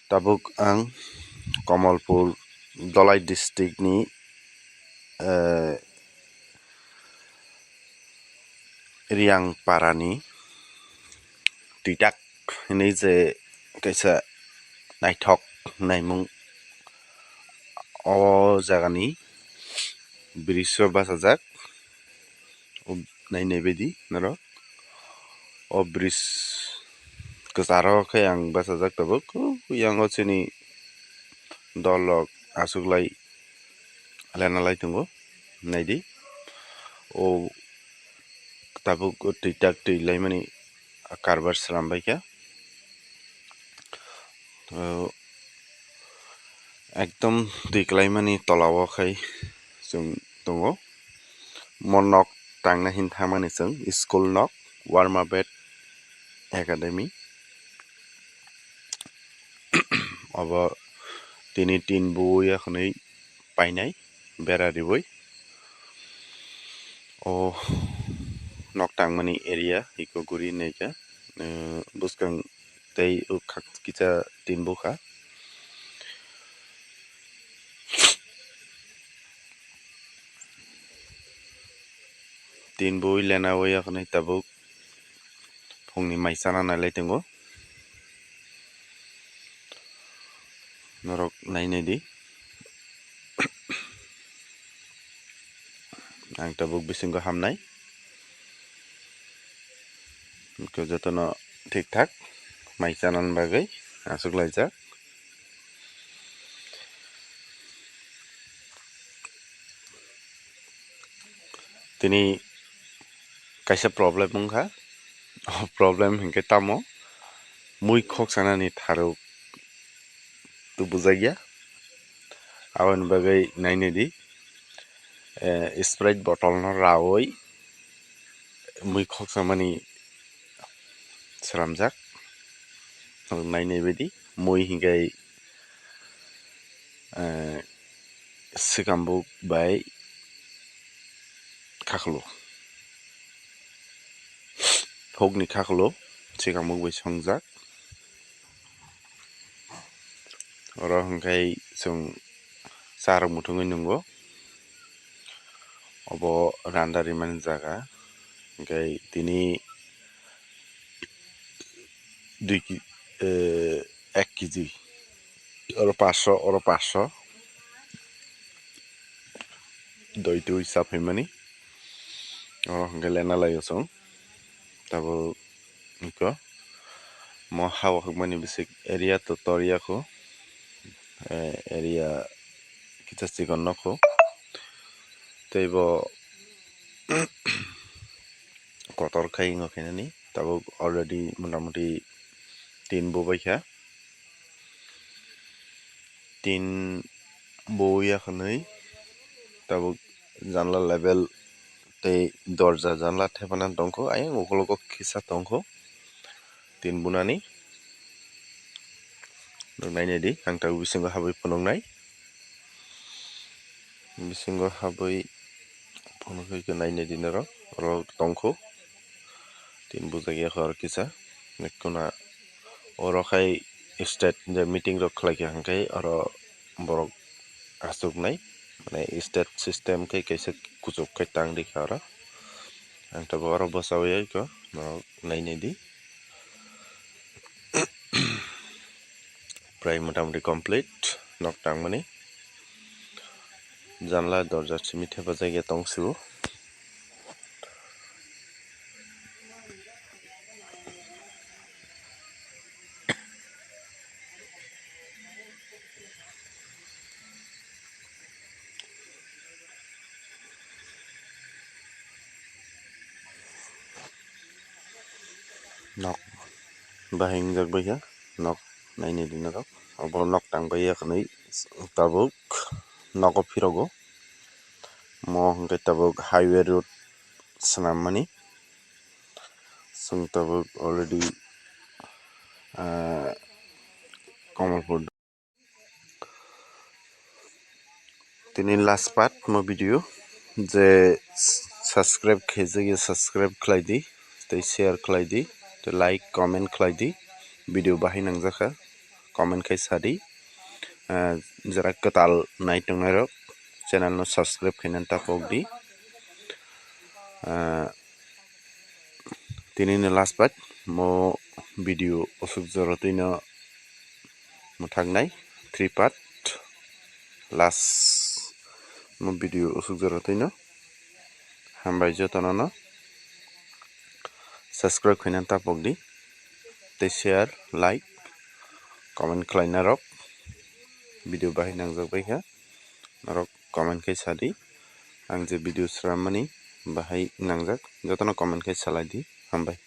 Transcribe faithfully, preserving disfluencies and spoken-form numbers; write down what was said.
Tabuk ang Kamalpur Dholai district ni, eh, Riang para ni Twitak hinwi je kaisa naithok naimung, o jaga ni bridge o bachajak. Nainai baidi norok. O bridge kwcharo khe ang bachajak tabuk. Yang o chini dol rok achuklai lena lai tongo. Naidi. O tabuk o twitak twi laimani karbar slam baikha. O ekdom twi kwlaimani tola o khai chwng tongo. Mo nok tangna hin thangmani chwng school nok Warma Bed Academy. Obo tini tin bui ya khwnwi painai bera riwi. O nok tangmani area iko guri naikha, eh, bwskang tei o khak kisa tin bukha. Tin bui lena o ya khwnwi tabuk phungni mai chana nailai tongo. Norok nainai di. Ang tabuk bisingo hamnai. Jotono thik thak mai chanani bagwi achuklaijak. Tini kaisa problem wngkha. O problem hinkhe tamo, mui khoksanani tharuk tu bujakya. Aboni bagwi nainai di, eh, Sprite bottle no rawi mui khoksamani slamjak. Nainai baidi mui hinkhe, eh, swkambuk bai khakhwlwi, hukni khakhwlwi swkambuk bai songjak. Oro hinkhe chwng charwk muthungwi nungo. Obo randa rimani jaga. Hinkhe tini dui ki-, eh, ek kg. Oro paso, oro paso. Doi twi cha phaimani. Oro hinkhe lena laio chwng. Tabuk iko mo ha o hukmani bisik area to tor ya kho, eh, area kisa chikon no kho. Tei bo kotor khai wngkha khainani tabuk already mota moti tin bo baikha. Tin bo ya khwnwi tabuk janla level tei dorja janla thepana tongkho, ayang ukologo kisa tongkho tin bunani. Nwng nainai di, ang tabuk bisingo habwi phunuknai. Bisingo habwi phunukgwi khe nainai di norok, oro tongkho. Tin bujak ya khe oro kisa. Kuna oro khai state je meeting rok khlai kha hwnkhe oro borok achuknai, mane state system khe kaisa kuchuk khe tang rikha oro. Ang tabuk oro bwchawi kho norok nainai di. Prai mota moti complete nok tangmani. Janla dorja simi thepajak ya tong sio. Nok bahai wngjak baikha, nok nainai di norok. Obo nok tang bai ya khwnwi tabuk nogo phirogo. Mo hwnkhe tabuk highway road swnammani. Chwng tabuk already, ah, Kamalpur. Tini last part mo video je subscribe khaijak ya subscribe khlai di, tei share khlai di, tei like comment khlai di, video bahai nangjakha. comment khai sadi. Ah, jara kwtal nai tongnai rok channel no subscribe khainani tapok di. Ah, tini ni last part mo video usuk jora twi no mwthaknai three part last mo video usuk jora twi no hambai jotono no subscribe khainani tapok di tei share like comment khlaina rok video bahai nangjak bai kha norok comment khai sadi ang je video srammani bahai nangjak jotono comment khai salai di hambai.